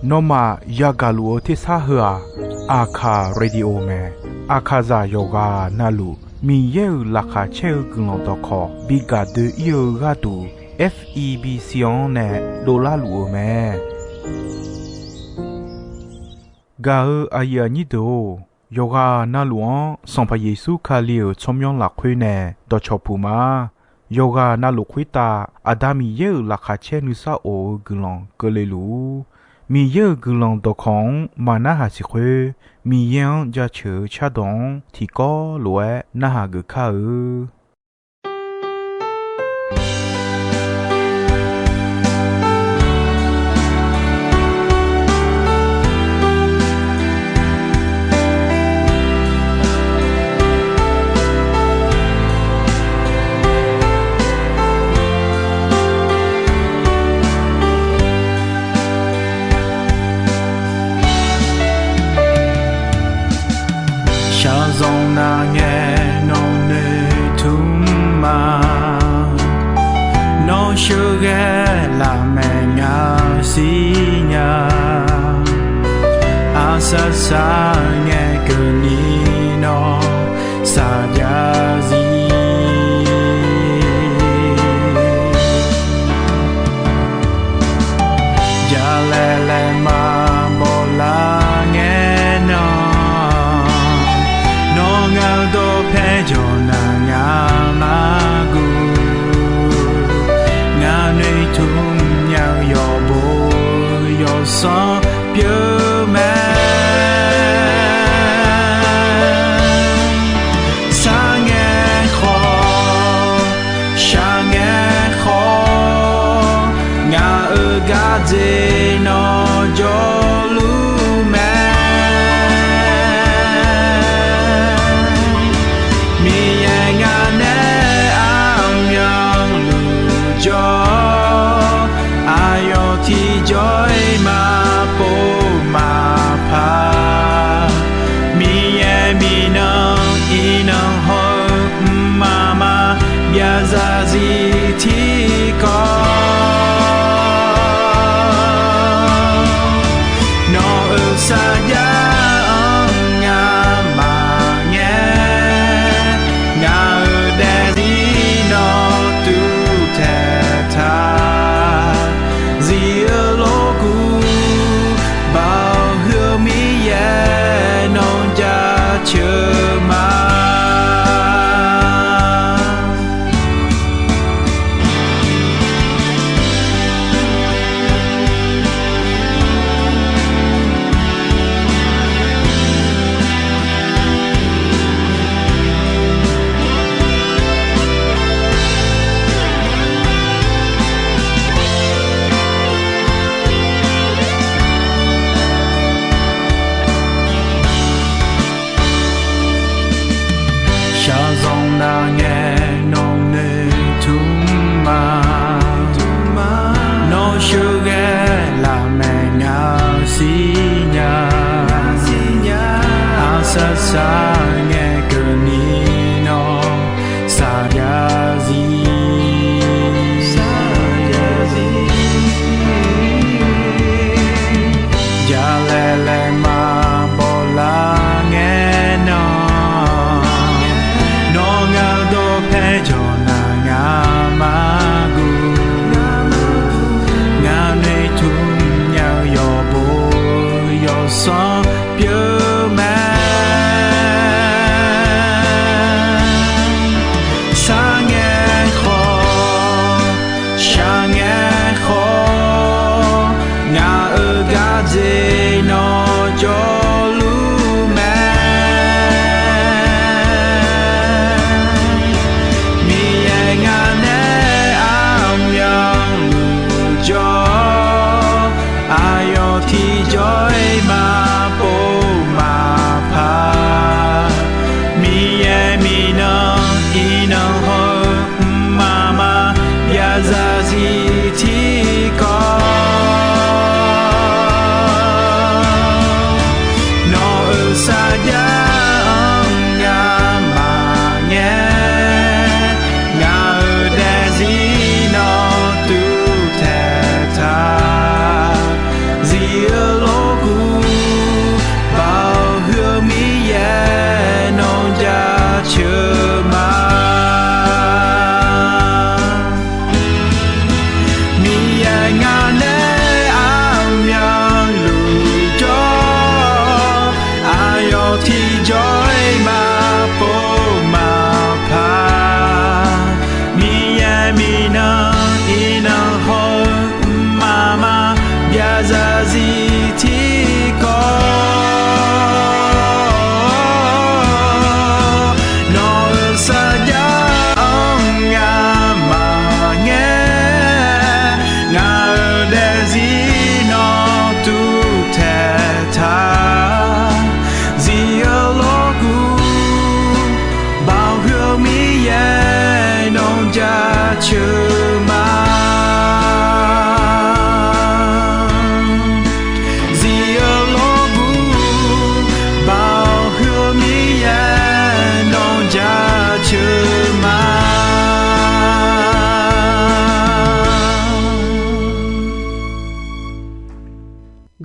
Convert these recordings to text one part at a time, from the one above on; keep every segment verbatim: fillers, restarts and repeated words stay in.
Nawmaf yagaq luf-eu tersar heu-aq, Aqkaq Radio mae. Aqkaqzaq yawqghaq navluf Miqyaer-euq laqkhaq caer-eu guiqlanq dawqkawq bi gaq doe-ir-eu gharduq, F E B C-anr nae dovlar luf-eu mae. Gaq-eu aqyuif aqnyir deuq-or, yawqghaq navluf-anr Sanqpaq Yeqsur Kali-euq tsawrmyanr lafkhoer nae dawqcawq puq ma. Yawqghaq navluf khoertav Aqda Miqyaer-euq laqkhaq caer nuisar of-eu guiqlanq keuvle luf-ur. Miqyaer-euq guiqlanq dawqkawq-anr maqnarhaq siq khoer, Miqyaer-anr jaceuq-eu cardawq-anr tiqkawv lof-aer narhaq geuf kar-eu. Shaqzanq nar ngae nawq noeqtmq ma. Nawr sheuqghae lafmaeq ngaq siqnya. Aqsaq saq ngae keuvni nawr saqjav zir. Jalaeq laeq maqbaw lar ngae nan, nawr ngaq-eu dawqpae jawq nar ngaq-anr guv. Ngaq noeqtmq nya-eu yawqbo yawqsanr pyeuf mae. Sar ngae khawf, shaq ngae khawf, ngaq-euq gardzer nawr jawrluf mae. Miqyaer ngaq nae armyanluf jawr, aqyawf tiqjawr-iq maqpov maqpar. Miqyaer miqnan iqnan hawr-eu mqmaq maqbyav zarzir tiqkawv. Nawq-euq sarjax-anr ngamaf ngae, ngaq-euq daefzir nawr tuvtaeq taq. Zir-eu lof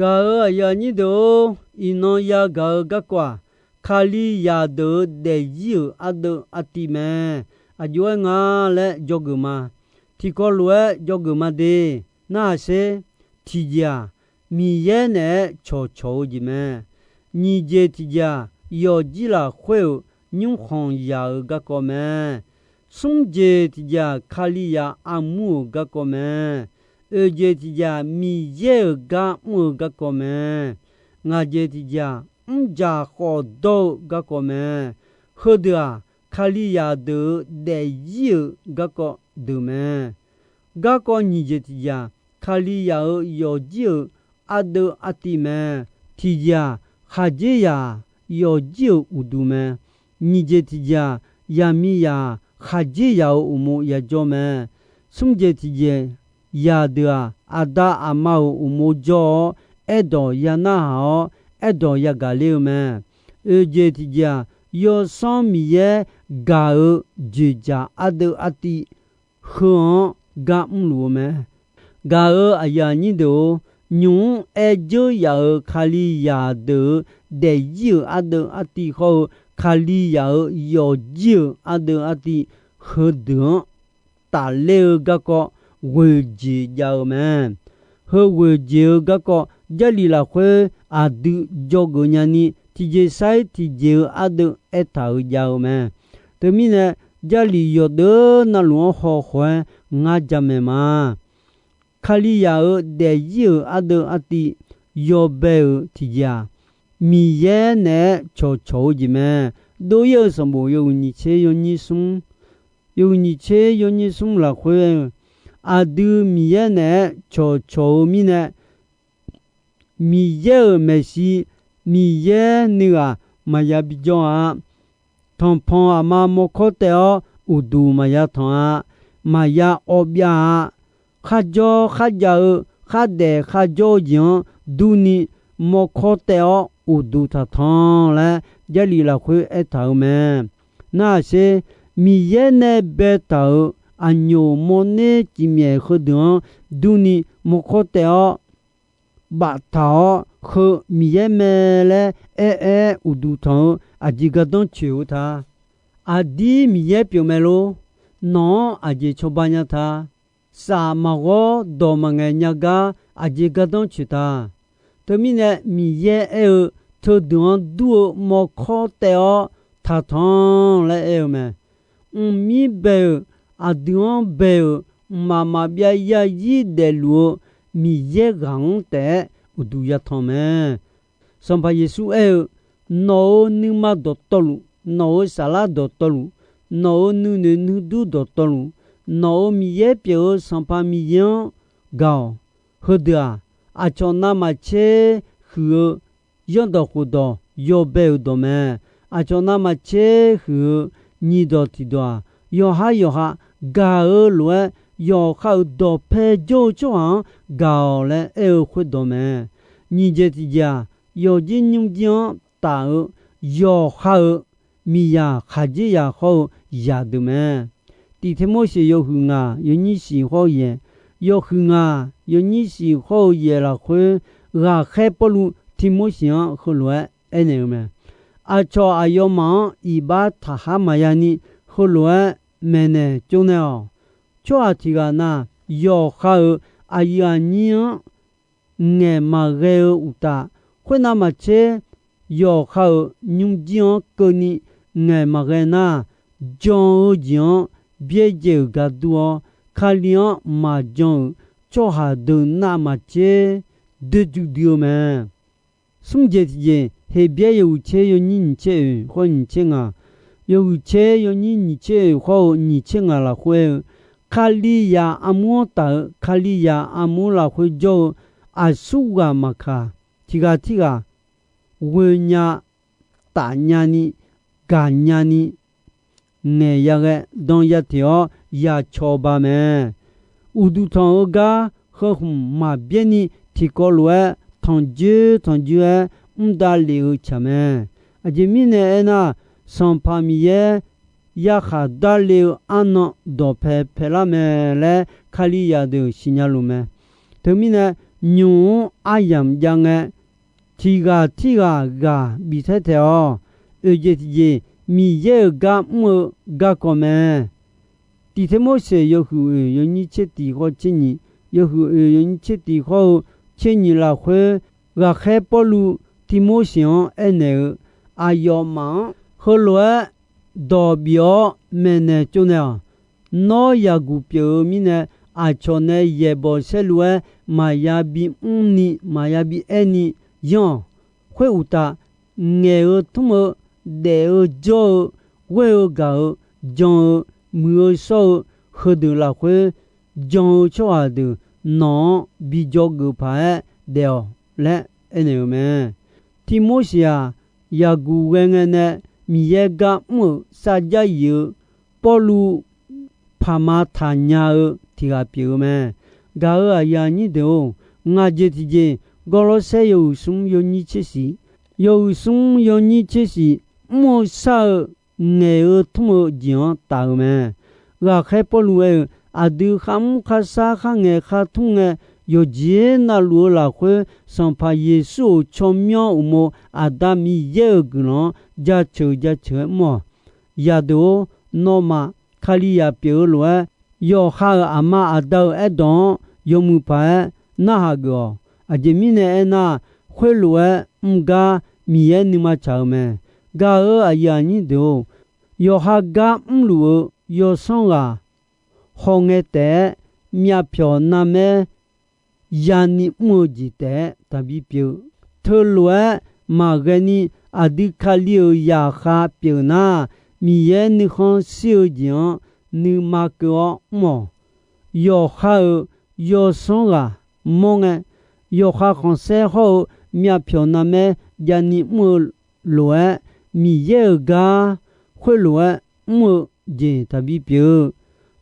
Gaq-euq aqyuif aqnyir deuq-or, iqnan yagaq-eu garkawv-aq, Kalizaq deuq-euq daefzir-euq ardeuv artiv mae. Aqjox-aer nga laer dzawgeuf ma. Tiqkawv lof-aer dzawgeuf ma de. Narhaq sher. Tiqjeq-aq, Miqyaer naeq-aer cawqcawq-eu jeq mae. Nyiq jeq tiqjeq-aq, yawqjir lafkhoer-euq nymrkhanq yaq-euq garkawv mae. Smr jeq tiqjeq-aq, Kalizaq armur-euq garkawv mae. Oeq jeq tiqjeq-aq, Miqyaer-euq gar mr-eu garkawv mae. Ngaq jeq tiqjeq-aq, mrjaq khawf dawr-eu garkawv mae. Heudeuq-aq, Kalizaq deuq-euq daefzir-euq garkawv deuq mae. Garkawv nyiq jeq tiqjeq-aq, Kalizaq-euq yawqjir-euq ardeuv artiv mae. Tiqjeq-aq, khaqdzerzaq yawqjir-euq uqduq mae. Nyiq jeq tiqjeq-aq, yaqmiqzaq khaqdzerzaq-euq uqmov yajawr mae. Smr jeq tiqjeq, zaqdeuq-aq, aqda aqma-euq uqmov jawr-awr, aerdawq ya narhaq-awr, aerdawq yagaq ler-eu mae. Oeq jeq tiqjeq-aq, Yawsanr Miqyaer gaq-eu joeqjaq ardeuv artiv heu-anr gar mrluf-eu mae. Gaq-euq aqyuif aqnyir deuq-or, nymq-mr aer dzeur yaf-euq Kalizaq deuq-euq daefzir-euq ardeuv artiv hawr-eu, Kalizaq-euq yawqjir-euq ardeuv artiv heudeuq-anr tafler-eu garkawv ghoeq jeq jav-eu mae. Heu ghoeq jeq-eu garkawv Jarlif lafkhoer aqdui dzawgeuf nyani, tiqjeq sar-ir tiqjeq-eu ardeuv aertaq-euq jav-eu mae. Teumirnae, Jarlif yawqdeuq navluf-anr haw khawf-aer ngar jamaeq ma. Kalizaq-euq daefzir-euq ardeuv artiv yawbae-euq tiqjeq-aq, Miqyaer naeq-aer cawqcawq-eu jeq mae. Dov-ir-eu sanqbof yawhuiq nyiq tser yawnyir smr, yawhuiq nyiq tser yawnyir smr lafkhoer-eu, aqdui Miqyaer naeq-aer cawqcawq-eu mirnae, Miqyaer-euq maeqshi, Miqyaer nuighaq maqya bijawr-a. Tanqpanq aqma mawrkawr taev-awr uqduq maqya tanq-a. Maqya awv byav-a. Kharjawr kharjav-eu, khardaef kharjawr-eu jeq-anr durni, mawrkawr taev-awr uqduq taqtanq laer Jarlif lafkhoer aertaq-euq mae. Narhaq sher. Miqyaer nae baetaq-euq aqnyoq mawrner cifmyaef heudeuq-anr durni, mawrkawr taev-awr baftaq-awr, heu Miqyaer mae laer aer-aer uqduq tanq-eu aqjeq gardanr coeq-eu ta. Aqdir Miqyaer pyeuf mae lor. Nawq-anr aqjeq cawba nya ta. Saf maqghawr dawq maqngaeq nya gar aqjeq gardanr coeq ta. Teumirnae Miqyaer aer-eu, teudeuq-anr dur-eu mawrkawr taev-awr taqtanq laer aer-eu mae. Mqmir bae-euq, aqdui-anr bae-euq, mqmaq maqbyav yarzir daefluf-eu Miqyaer ghaq-anr taef-aer uqduq yatanq mae. Sanqpaq Yeqsur aer-eu, nawq-euq nuima dawqtawvluf, nawq-euq saflar dawqtawvluf, nawq-euq nuinoeq nuidur dawqtawvluf, nawq-euq Miqyaer pyeuf-eu Sanqpaq Miqyaer-anr gaq-awq. Heudeuq-aq, aqcawq navmaqtser huiq-eu zanrdawq khofdawq yawbae-euq dawq mae. Aqcawq navmaqtser huiq-eu nyiq dawq tiq dawq-aq, yawqha yawqha gaq-eu lof-aer, yawqha-euq dawqpae jawr-eu tsawrhaq-anr gaq-awq laer aer-eu khoerdawq mae. Nyiq jeq tiq jeq-aq, yawqjir nymrjir-anr taf-eu yawqha-euq miqzaq khaqdzerzaq hawr-eu zaqdeuq mae. Tiq Tirmorseq yawhuiq ngaq yawnyir shiq hawr-eu yaeq, yawhuiq ngaq yawnyir shiq hawr-eu yaeq lafkhoer, ghaqkhaer Pawrluv Tirmorseq-anr heulof-aer aernaeq-eu mae. Aqcawq aqyawfmaf-anr iqbax taqhar maqya ni, heulof-aer maeqnaeq tsovnaeq-awq. Tsawrhaq tiq ghaq na, yawqha-euq aqyuif aqnyir-anr ngaeq maqghae-eu uqtaf, khoernav maqtser, yawqha-euq nymrjir-anr keuvni ngaeq maqghae nar, jan-eu jeq-anr byaerdzae-euq gar dur-awr, Kali-anr maqjan-euq tsawrhaq deuq navmaqtser doerjuv dui-eu mae. Smr jeq tiq jeq, Heqbyaer yawhuiq tser yawnyir nyiq tser oeq hawr nyiq tser ngaq, yawhuiq tser yawnyir nyiq tser oeq hawr-eu nyiq tser ngaq lafkhoer-eu, Kalizaq armur-anr taf-eu, Kalizaq armur lafkhoer jawr-eu aqsurghaq maqkaq, tiq ghaq tirghaq ghoenya tafnya ni, gaqnya ni, ngaeq yaghae dan yateq-awr ya cawba mae. Uqduq tanq-eu gar heu khmq maqbyaer ni tiqkawv lof-aer tanqjoer tanqjoer-aer mr davlef-eu tsaq mae. Aqjeq mirnae aernar, Sanqpaq Miqyaer yarkhaq davlef-eu arnan dawqpae paelar mae laer Kalizaq deuq siqnya luf mae. Teumirnae, nymq-mr aryamq jav ngae, tiq ghaq tirghaq ghaq bif taer taeq-awq. Oeq jeq tiqjeq, Miqyaer-euq gar mr-eu garkawv mae. Tiq Tirmorseq yawhuiq oeq yawnyir tser tiq khawr tser nyiq, yawhuiq oeq yawnyir tser tiq khawr-eu tser nyiq lafkhoer, ghaqkhaer Pawrluv Tirmorseq-anr aernaeq-eu, aqyawfmaf-anr heulof-aer dawq bif-awr maeqnaeq tsovnaeq-awq. Nawr yaqguq pyeuf-eu mirnae, aqcawq nae yaeqbawq saerlu-aer maqya bimr ni maqya bi aer ni yanr-awq. Khoeruqtaf, ngaeq-eu tmr-eu, daef-eu jawr-eu, ghoer-eu gaq-eu, jan-eu, muiq-eu shawr-eu, heudeuq lafkhoer jan-eu tsawrhaq deuq nawq-anr bi dzawgeuf paq-aer daef-awq laer aernaeq-eu mae. Tirmorseq-aq, yaqguq ghae ngae nae Miqyaer gar mr-euq sarjax yif-eu Pawrluv paqma taqnya-eu tiq ghaq pyeuf-eu mae. Gaq-euq aqyuif aqnyir deuq-or, ngaq jeq tiqjeq, Gawrlawrsaer yawhuiq smr yawnyir tser shif, yawhuiq smr yawnyir tser shif, mr-eu shar-eu ngaeq-eu tmr-eu jeq-anr taf-eu mae. Ghaqkhaer Pawrluv aer-eu, aqdui kharmr kharshar kharngaeq khartmr ngae, yawqjeq navluf-eu lafkhoer Sanqpaq Yeqsur-euq tsawrmyanr uqmov Aqda Miqyaer-euq guiqlanq-anr jaceuq jaceuq-aer mr-awq. Yadeuq-or, nawmaf Kalizaq pyeuf-eu lof-aer, yawqha-euq aqma aqda-euq aerdawq-anr yawmuiq paq-aer narhaq geuf-awq. Aqjeq mirnae aernar, khoerlof-aer mr gar Miqyaer nuima tsaq-eu mae. Gaq-euq aqyuif aqnyir deuq-or, yawqha gar mrluf-eu yawsanr ghaq hawngae taef-aer myavpyawq narmaer yani mr-eu jeq taef-aer taqbi pyeuf-eu. Teulof-aer maqghae ni, aqdui Kali-euq zaqkhav pyeuf nar, Miqyaer nuikhanr shir-eu jeq-anr nuima keuv-awr mr-awq. Yawqha-euq yawsanr ghaq mawr ngae, yawqha khanqsaer hawr-eu myavpyawq narmaer javni mr-eu lof-aer, Miqyaer-euq gar khoerlof-aer mr-eu jeq taqbi pyeuf-eu.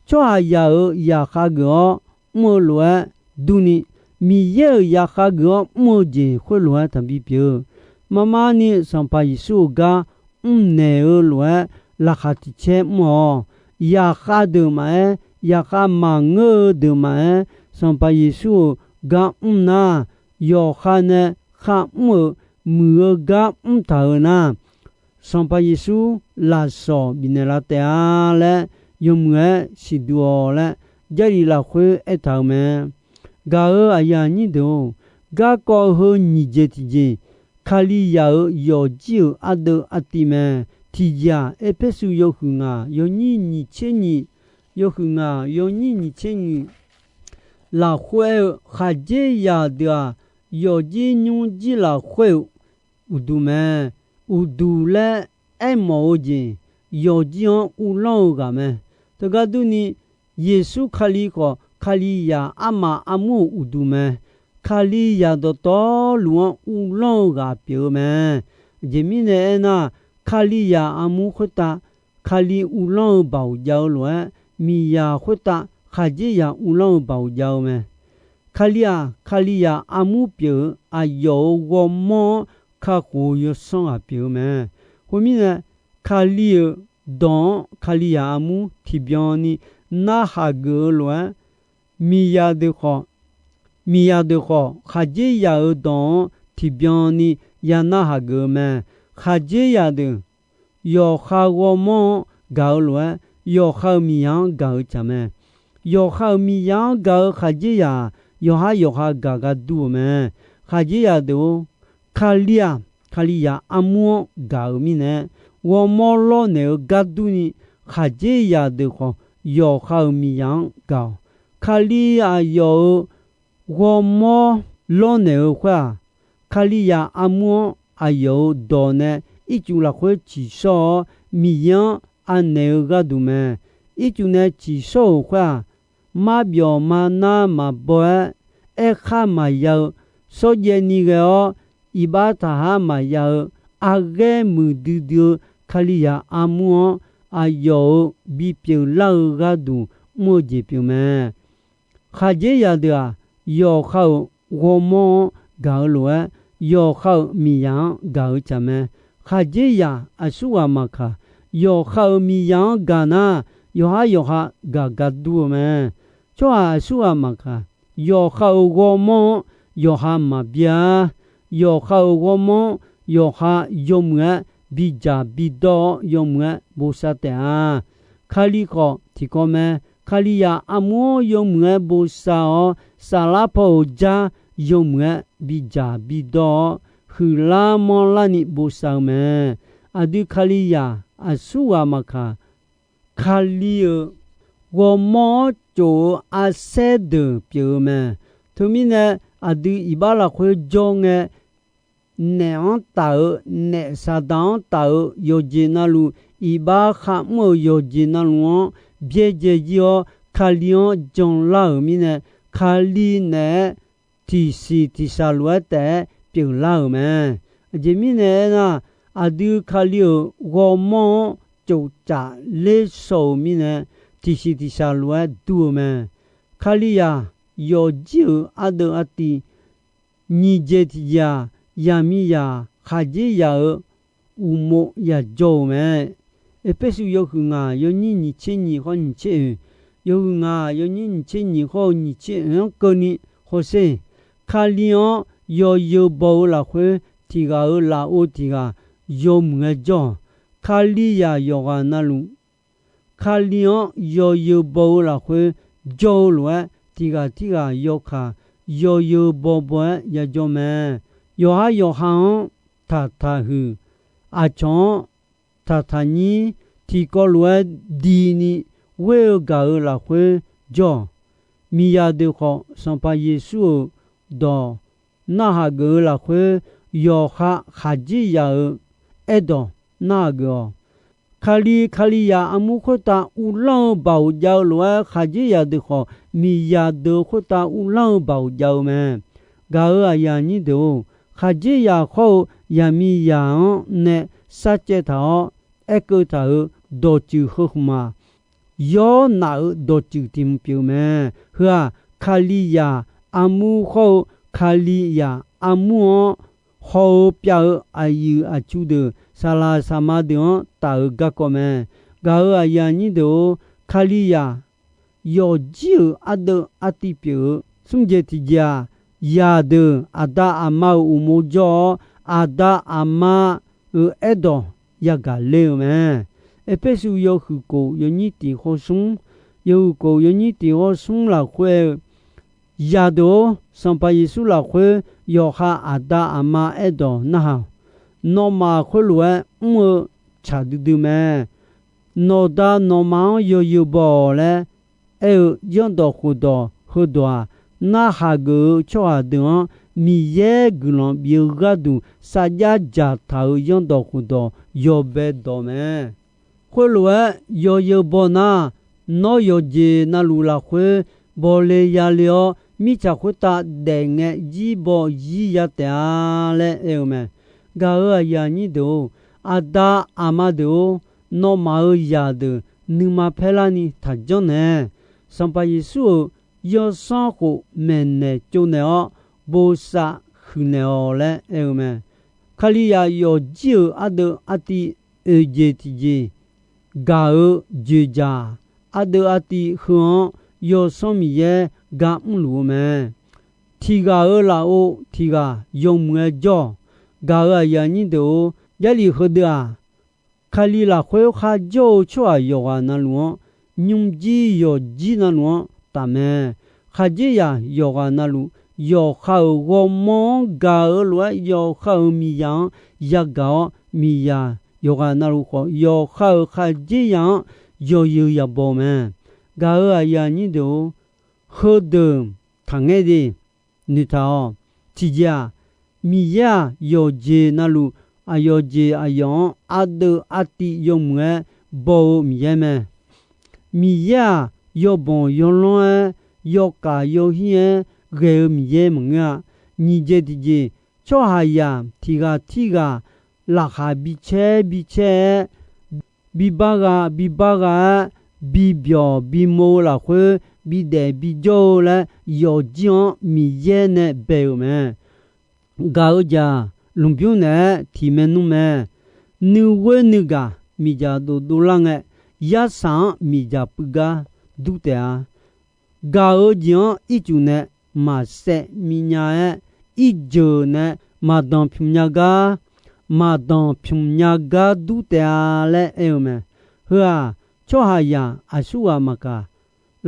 Tsawrhaqzaq-euq zaqkhav geuf-awr mr-eu lof-aer durni, Miqyaer-euq zaqkhav geuf-awr mr-eu jeq khoerlof-aer taqbi pyeuf-eu. Marmarni Sanqpaq Yeqsur-euq gar mrnaeq-eu lof-aer laqkhaq tiq caer mr-awq. Zaqkhav deuq maqaer, zaqkhav maqngeur-eu deuq maqaer, Sanqpaq Yeqsur-euq gar mr nar, yawqha nae kharmr-euq muiq-eu gar mr taq-euq nar, Sanqpaq Yeqsur lafsawq bifnaeq laf taef-a laer, yawmuiq-aer siqduq-awq laer, Jarlif lafkhoer aertaq-euq mae. Gaq-euq aqyuif aqnyir deuq-or, garkawv heu nyiq jeq tiqjeq, Kalizaq-euq yawqjir-euq ardeuv artiv mae. Tiqjeq-aq, Erpersu yawhuiq ngaq yawnyir nyiq tser nyiq, yawhuiq ngaq yawnyir nyiq tser nyiq lafkhoer aer-eu, khaqdzerzaq deuq-aq, yawqjir nymrjir lafkhoer-euq uqduq mae. Uqduq laer aermawf-eu jeq, yawqjir-anr uvlanr-eu ghaq mae. Teugar durni, Yeqsur Kali khawf, Kalizaq armaf armur-euq uqduq mae. Kalizaq dawqtawvluf-anr uvlanr-eu ghaq pyeuf-eu mae. Aqjeq mirnae aernar, Kalizaq armur khoertav Kali uvlanr-eu baoq jav-eu lof-aer, miqzaq khoertav khaqdzerzaq uvlanr-eu baoq jav-eu mae. Kali-aq, Kalizaq armur pyeuf-eu aqyawf-euq ghawrmawr-anr kakhof-eu yawsanr ghaq pyeuf-eu mae. Khoermirnae, Kali-euq dawq-anr Kalizaq armur tiqbyan ni narhaq geuf-eu lof-aer, miqzaq deuq khawf, miqzaq deuq khawf, khaqdzerzaq-euq dawq-anr tiqbyan ni ya narhaq geuf-eu mae. Khaqdzerzaq deuq yawqha ghawrmawr-anr gaq-eu lof-aer, yawqha-euq miqzaq-anr gaq-eu tsaq mae. Yawqha-euq miqzaq-anr gaq-eu khaqdzerzaq-aq, yawqhar yawqha gaq gar dur-eu mae. Khaqdzerzaq deuq-or, Kali-aq, Kalizaq armur-anr gaq-euq mirnae, ghawrmawr lawrnaeq-eu gar durni, khaqdzerzaq deuq khawf, yawqha-euq miqzaq-anr gaq-awq. Kali aqyawf-euq ghawrmawr lawrnaeq-eu khoer-aq, Kalizaq armur-anr aqyawf-euq dawq nae ircuf lafkhoer tsiqshawr-awr, Miqyaer-anr anaeq-eu gharduq mae. Ircuf nae tsiqshawr-euq khoer-aq, marbyawf marnar maqbaw-aer, aerkhar maqya-eu, shawrjaev ni ghae-awr, iqbax taqhar maqya-eu, arghaer muiqdui dui-eu Kalizaq armur-anr aqyawf-euq bipyeuf lar-eu gharduq mr-eu jeq pyeuf mae. Khaqdzerzaq deuq-aq, yawqha-euq ghawrmawr-anr gaq-eu lof-aer, yawqha-euq miqzaq-anr gaq-eu tsaq mae. Khaqdzerzaq aqsurghaq maqkaq, yawqha-euq miqzaq-anr gaq nar, yawqhar yawqha gaq gar dur-eu mae. Tsawrhaq aqsurghaq maqkaq, yawqha-euq ghawrmawr-anr yawqha maqbi-a. Yawqha-euq ghawrmawr-anr yawqha yawmuiq-aer bidzaq bidawr-awr, yawmuiq-aer bosav taef-a. Kali khawf tiqkawv mae. Kalizaq armur-anr yawmuiq-aer bosav-awr, saflar paw-euq jar yawmuiq-aer bidzaq bidawr-awr, huiqlar manrlarni bosav-eu mae. Aqdui Kalizaq aqsurghaq maqkaq, Kali-euq ghawrmawr-anr tsof-eu arsaer deuq pyeuf-eu mae. Teumirnae, aqdui iqbax lafkhoer jawr ngae, naef-anr taf-eu, naef Saqdaq-anr taf-eu yawqjeq navluf, iqbax kharmr-euq yawqjeq navluf-anr byaerdzae jir-awr, Kali-anr janlar-euq mirnae, Kali naeq-aer tiqsiq tiqshaq lof-aer taef-aer pyeuflar-euq mae. Aqjeq mirnae aernar, aqdui Kali-euq ghawrmawr-anr tsoftsaf ler shaw-euq mirnae, tiqsiq tiqshaq lof-aer dur-eu mae. Kalizaq yawfjir-euq ardeuv artiv, nyiq jeq tiqjeq-aq, yaqmiqzaq khaqdzerzaq-euq uqmov yajawr-euq mae. Erpersu yawhuiq ngaq yawnyir nyiq tser nyiq khawr nyiq tser oeq, yawhuiq ngaq yawnyir nyiq tser nyiq khawr-eu nyiq tser oeq-anr keuvni hawsher. Kali-anr yawzeu baw-eu lafkhoer, tiq ghaq-euq lafov tiq ghaq yawmuiq-aer jawr-awq. Kalizaq yawqghaq navluf, Kali-anr yawzeu baw-eu lafkhoer jawr-eu lof-aer, tiq ghaq tirghaq yawkaq yawzeu bawbaw-aer yajawr mae. Yawqha yawqha-anr taqtaq huiq, aqcawq-anr taqtaq nyir, tiqkawv lof-aer dini ghoer-eu gaq-euq lafkhoer jawr-awq. Miqzaq deuq khawf, Sanqpaq Yeqsur-euq dawq narhaq geuf-eu lafkhoer, yawqha khaqdzerzaq-euq aerdawq narhaq geuf-awq. Kali, Kalizaq armur khoertav uvlanr-eu baoq jav-eu lof-aer, khaqdzerzaq deuq khawf, miqzaq deuq khoertav uvlanr-eu baoq jav-eu mae. Gaq-euq aqyuif aqnyir deuq-or, khaqdzerzaq khawr-eu yaqmiqzaq-anr nae sarcaev taq-awr aerkeuv taq-euq dawqtsuif heu khmq-aq, yawr naf-euq dawqtsuif tiq hmq pyeuf-eu mae. Heu-aq, Kalizaq armur khawr-eu Kalizaq armur-anr haw-eu pyav-eu aqyuif aqtsu deuq saqlaq saqma deuq-anr taf-eu garkawv mae. Gaq-euq aqyuif aqnyir deuq-or, Kalizaq yawfjir-euq ardeuv artiv pyeuf-eu smr jeq tiqjeq-aq, zaqdeuq aqda aqma-euq uqmov jawr-awr, aqda aqma-euq aerdawq yagaq ler-eu mae. Erpersu yawhuiq kof yawnyir tiq khawr smr, yawhuiq kof yawnyir tiq khawr smr lafkhoer-eu, zaqdeuq-or, Sanqpaq Yeqsur lafkhoer yawqha aqda aqma aerdawq narhaq-awq. Nawmaf khoerlof-aer mr-eu tsaq duidui mae. Nawqda nawqma-anr yawzeu baw-awq laer aer-eu zanrdawq khofdawq heudawq-aq, narhaq geuf-eu tsawrhaq deuq-anr Miqyaer guiqlanq bif-eu gharduq sarjax dzaqtaq-euq zanrdawq khofdawq yawbae dawq mae. Khoerlof-aer yawzeu baw nar, nawr yawqjeq navluf lafkhoer bawle yale-awr, mirtsaq khoertav daef ngae zir baw zir ya taef-a laer aer-eu mae. Gaq-euq aqyuif aqnyir deuq-or, aqda aqma deuq-or, nawmaf-euq zaqdeuq nuima paerlarni taqjanr nae, Sanqpaq Yeqsur-euq yawsanr khof maeqnaeq tsovnaeq-awr, bosav huiqnaeq-awq laer aer-eu mae. Kalizaq yawfjir-euq ardeuv artiv oeq jeq tiqjeq gaq-eu joeqdzaq, ardeuv artiv heu-anr Yawsanr Miqyaer gar mrluf-eu mae. Tiq ghaq-euq lafov tiq ghaq yawmuiq-aer jawr-awq. Gaq-euq aqyuif aqnyir deuq-or, Jarlif heudeuq-aq, Kali lafkhoer kharjawr-eu tsawrhaq yawqghaq navluf-anr, nymrjir yawqjir navluf-anr taf mae. Khaqdzerzaq yawqghaq navluf, yawqha-euq ghawrmawr-anr gaq-eu lof-aer, yawqha-euq miqzaq-anr yagaq-awr, miqzaq yawqghaq navluf khawf, yawqha-euq khaqdzerzaq-anr yawzeu yabaw mae. Gaq-euq aqyuif aqnyir deuq-or, heudeuq taqngaer de. Noeqtaq-awq. Tiqjeq-aq, Miqyaer-aq, yawqjeq navluf, aqyawf jeq aqyawf-anr ardeuv artiv yawmuiq-aer baw-eu Miqyaer mae. Miqyaer-aq, yawbanq yawlanr-aer, yawkaq yawhir-aer ghae-eu Miqyaer maqngeur-a. Nyiq jeq tiqjeq, tsawrhaqzaq tiq ghaq tirghaq laqkhaq bicaer bicaer-aer, bibar gha bibar gha-aer, bibyawq bimo-eu lafkhoer bidaef bijawr-eu laer, yawfjir-anr Miqyaer nae bae-euq mae. Gaq-eu jeq-aq, lmqbymr naeq-aer tiq maernmr mae. Nuighoer nuigaq miqdzaq dovdov lar ngae, yarsaq-anr miqdzaq puiv gar dur taef-a. Gaq-eu jeq-anr ircuf nae maqsaev minya-aer, irjeuq nae maqdanq pymq nya gar, maqdanq pymq nya gar dur taef-a laer aer-eu mae. Heu-aq, tsawrhaqzaq aqsurghaq maqkaq,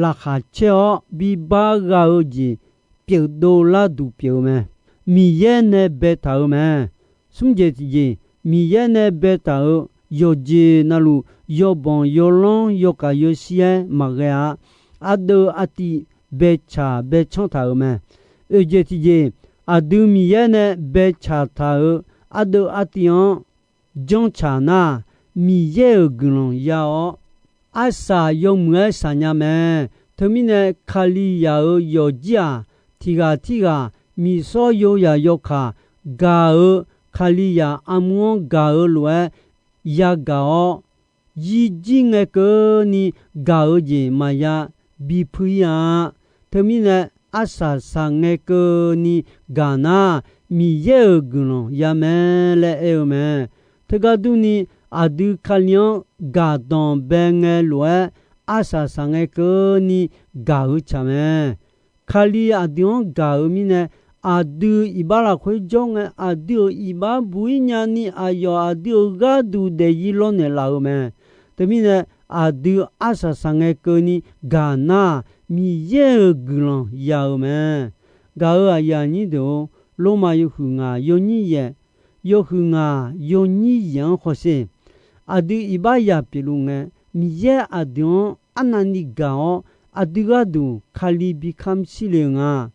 laqkhaq caer-awr bibar gha-eu jeq pyeufdov larduq pyeuf-eu mae. Miqyaer nae baetaq-euq mae. Smr jeq tiqjeq, Miqyaer nae baetaq-euq yawqjeq navluf, yawbanq yawlanr yawkaq yawshir-aer maqghae-a. Ardeuv artiv baetsaq baetsanr taq-euq mae. Oeq jeq tiqjeq, aqdui Miqyaer nae baetsaq taq-euq ardeuv artiv-anr janrtsaq nar, Miqyaer-euq guiqlanq ya-awr, arsaq yawmuiq-aer saqnya mae. Teumirnae, Kalizaq-euq yawqjir-aq, tiq ghaq tirghaq miqsawr yawzaq yawkaq gaq-eu, Kalizaq armur-anr gaq-eu lof-aer yagaq-awr, yirjir ngae keuvni gaq-eu jeq maqya bipui-ir-a. Teumirnae, arsaq saqngae keuvni gaq nar, Miqyaer-euq guiqlanq ya mae laer aer-eu mae. Teugar durni, aqdui Kali-anr gaqdanq bae ngae lof-aer, arsaq saqngae keuvni gaq-eu tsaq mae. Kali aqdui-anr gaq-eu mirnae, aqdui iqbax lafkhoer jawr ngae, aqdui-euq iqbax buq-ir nyani aqyawf aqdui-euq gharduq daefzir lawrnaeq laf-eu mae. Teumirnae, aqdui arsaq saqngae keuvni gaq nar, Miqyaer-euq guiqlanq ya-eu mae. Gaq-euq aqyuif aqnyir deuq-or, Lormav yawhuiq ngaq yawnyir yaef, yawhuiq ngaq yawnyir yaef-anr hawsher. Aqdui iqbax yaq pyeufluf ngae, Miqyaer aqdui-anr arnavni gaq-awr, aqdui gharduq Kali bi kamr shir le-euq nga.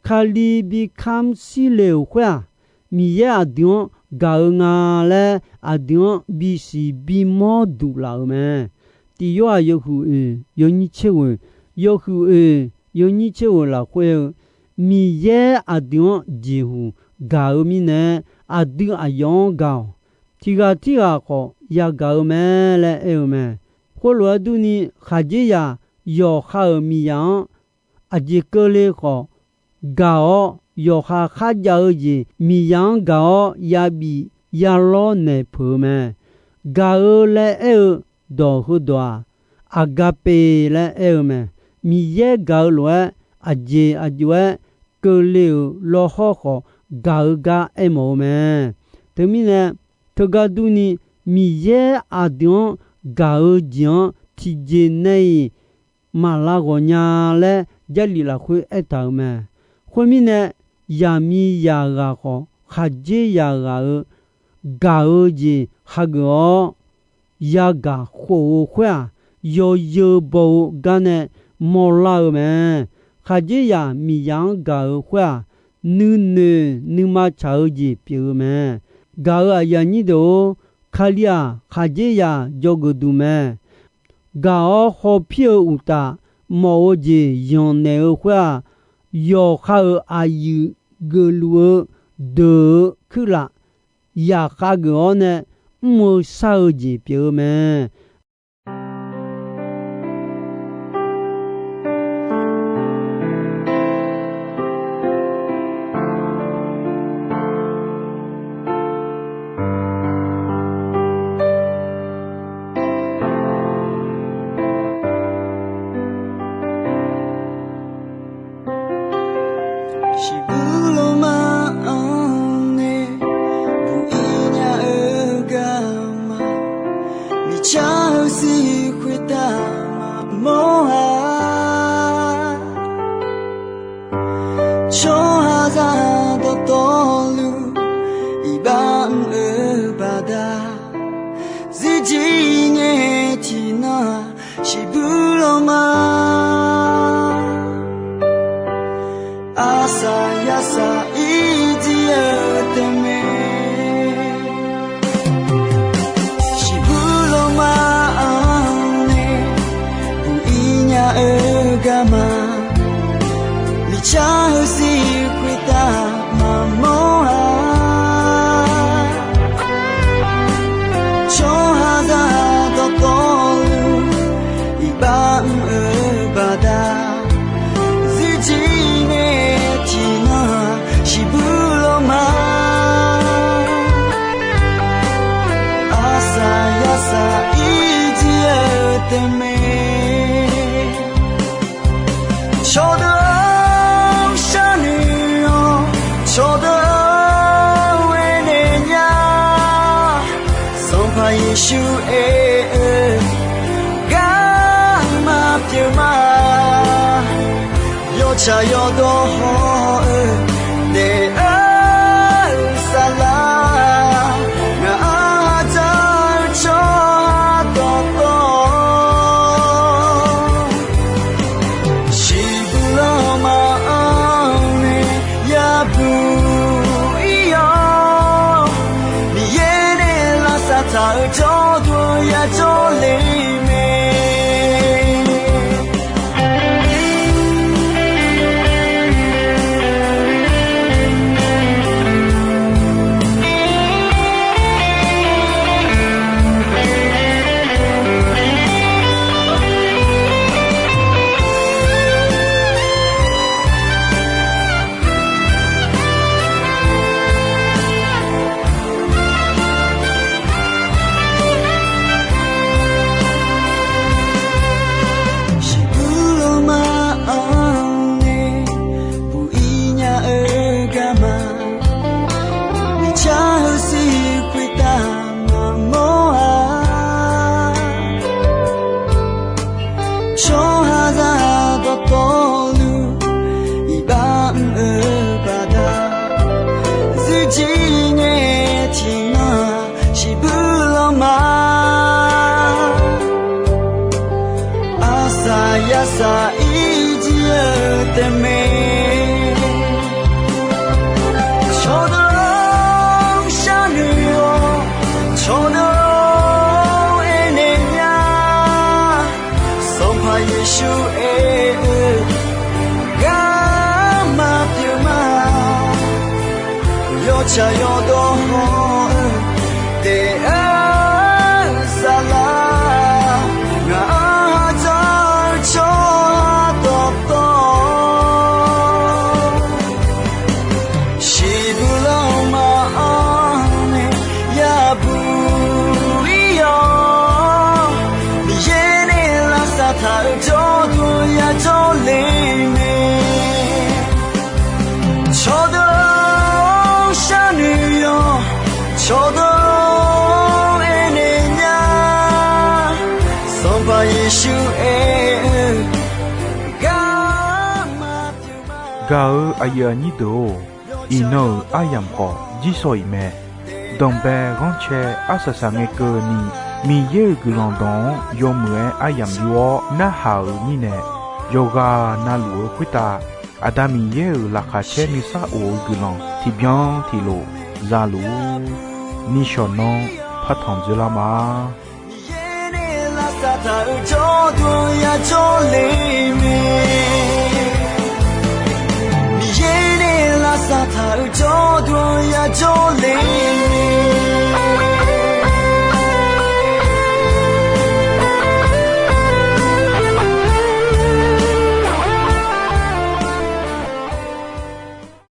Kali bi kamr shir le-euq khoer-aq, Miqyaer aqdui-anr gaq-eu nga laer aqdui-anr bisiq bimawr duq laf-euq mae. Tiq Yorhaq yawhuiq oeq yawnyir tser ghoeq, yawhuiq oeq yawnyir tser ghoeq lafkhoer-eu, Miqyaer aqdui-anr jeqhuq gaq-eu mirnae, aqdui aqyawf-anr gaq-awq. Tiq ghaq tirghaq khawf yagaq-eu mae laer aer-eu mae. Khoerlof-aer durni, khaqdzerzaq yawqha-euq miqzaq-anr aqjeq keuvle khawf gaq-awr, yawqha kharjav-eu jeq miqzaq-anr gaq-awr yabif yalawr naeq peuq-eu mae. Gaq-eu laer aer-eu dawq heudawq-aq, Aqgaqpeq laer aer-eu mae. Miqyaer gaq-eu lof-aer, aqjeq aqjox-aer keuvle-euq lawhawr khawf gaq-eu gar aermawf-eu mae. Teumirnae, teugar durni, Miqyaer aqdui-anr gaq-eu jeq-anr tiqjeq nae-iq maqlav ghawq nya laer Jarlif lafkhoer aertaq-euq mae. Khoermirnae, yaqmiqzaq ghaq khawf khaqdzerzaq ghaq-euq gaq-eu jeq hageuf-awr, yagaq khof-eu khoer-aq, yawzeu baw-eu gar nae mawrlar-eu mae. Khaqdzerzaq miqzaq-anr gaq-eu khoer-aq, nuinoeq nuima tsaq-eu jeq pyeuf-eu mae. Gaq-euq aqyuif aqnyir deuq-or, Kali-aq, khaqdzerzaq dzawgeuf duq mae. Gaq-awr hawpir-eu uqtaf, mawf-eu jeq yanqnaeq-eu khoer-aq, yawqha-euq aqyuif geufluf-eu deuq-eu kuirlaf yaqkhav geuf-awr nae mr-eu shar-eu jeq pyeuf-eu mae. Shiqbuq lawma-anr nae buq-ir nya-eu garma, miqcar-eu sir khoertav maqmawr-a. Tsawrhaqzaq dawqtawvluf iqbax mr-eu baqda, zirjir ngae tiqnan-aq shiqbuq lawma. Arsaq yasaq irjir-eu taef mae. Shiqbuq lawma-anr nae buq-ir nya-eu garma, miqcar-eu sir khoertav maqmawr-a. Tsawrhaqzaq dawqtawvluf iqbax mr-eu baqda, zirjir ngae tiqnan-aq shiqbuq lawma. Arsaq yasaq irjir-eu taef mae. Yeqsur aer-eu garma pyeuf ma. Yawtsaq yawdawr haw-eu daef-eu saflar, ngaq-anr ha dzaq-eu tsawrhaq dawqtawv shiqbuq lanma-anr nae yabuq ir-awr, Miqyaer nae lavsav taq-euq jawrduq yajawr le mae. Shiqbuq lanma-anr nae buq ir nya-eu garma, miqcar heu siq khoertav maqmawr-a. Tsawrhaqzaq dawqtawvluf iqbax mr-eu baqda, zuirjir ngae tiqnan-aq shiqbuq lanma, arsaq yarsaq irjir-eu taef mae. Cawqdeuq-or, sharnoeq-awq. Cawqdeuq-or, aernaeq nya. Sanqpaq Yeqsur aer-eu garma pyeuf ma. Yawtsaq yawdawr haw-eu daef-eu saflar, ngaq-anr ha dzaq-eu tsawrhaq dawqtawv shiqbuq lanma-anr nae yabuq ir-awr, Miqyaer nae lavsav taq-euq jawrduq yajawr le mae. Cawqdeuq-or, sharnoeq-awq. Cawqdeuq-or, aernaeq nya. Sanqpaq Yeqsur aer-eu garma pyeuf ma. Gaq-eu aqyuif aqnyir deuq-or, iqnan-euq aryamq khawf jirsawq iq mae. Danqbae ghanrcae arsaq saq ngae keuvni, Miqyaer-euq guiqlanq dawq-anr yawmuiq-aer aryamq yur-awr narhaq-euq mirnae, yawqghaq na luf-eu khoertav Aqda Miqyaer-euq laqkhaq caer nuisar of-eu guiqlanq tiqbyan tiqlof za luf-ur. Nishawq nanr partanq dzoerlar ma. Miqyaer nae lavsav taq-euq jawrduq yajawr le mae. Miqyaer nae lavsav taq-euq jawrduq yajawr